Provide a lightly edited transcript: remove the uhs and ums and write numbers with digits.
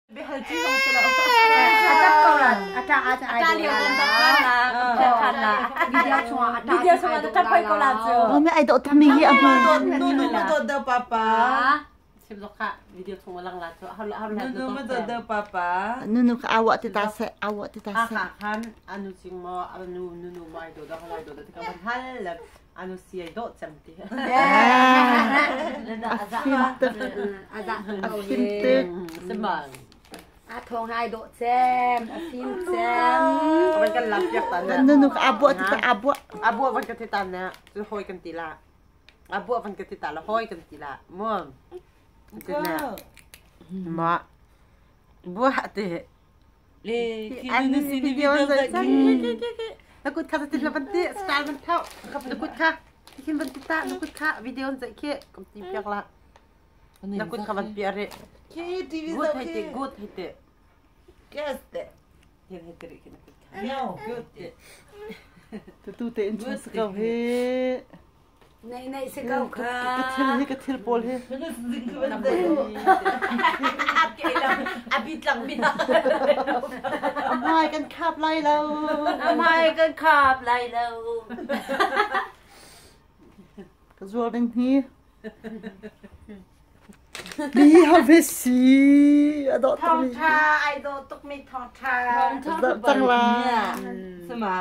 Biahal chi zong si lo. A tap ko la. A ta a ta A ta lio kan tap kan la. Kan kan la. Video chungah a ta. Video chungah ta tap hoi ko la cu. Oh me ai dawh tuk mi hi a hman. Nu nu ma dawt deuh papa. Chim zok kha video chung lang la cu. Har har Nu nu ma dawt deuh papa. Nu nu ka awa ti ta se awa ti ta se. Ha khan anu ching mo anu nu nu mai do da halai do da ti ka ban hal le anu si ai do cem ti. A fim tuk. A fim tuk. Simang. A thong ai dawh cem, a fim cem. Van kan lam piak ta na. Nu nu ka abuah ti ta abuah. Abuah van ka ti ta na. Cu hoi kan ti la. Abuah van ka ti ta la hoi kan ti la. Mu. Ti na. Ma. Buah ti. Le khi nu si ni video zai ki. Na kut kha ti la van ti style van thau. Na kut kha. Khin van ti ta na kut kha video zai khi kam ti piak la. Na kut kha van piah rih. Khi TV Good zoh hei ti, khi. good hei ti. Yes te. Hin hei ti rih khi na kut kha. No, good te. Tu te in chung si ko hi. Nei nei si ko kha. Ka thil hi ka thil pawl hi. Abi tlang mi. A hmai kan khap lai lo. A hmai kan khap lai lo. Ka zuar ding hi. Mi have si a dawh tuk mi. Thawngṭha ai dawh tuk mi thawngṭha. Cang la. Sama.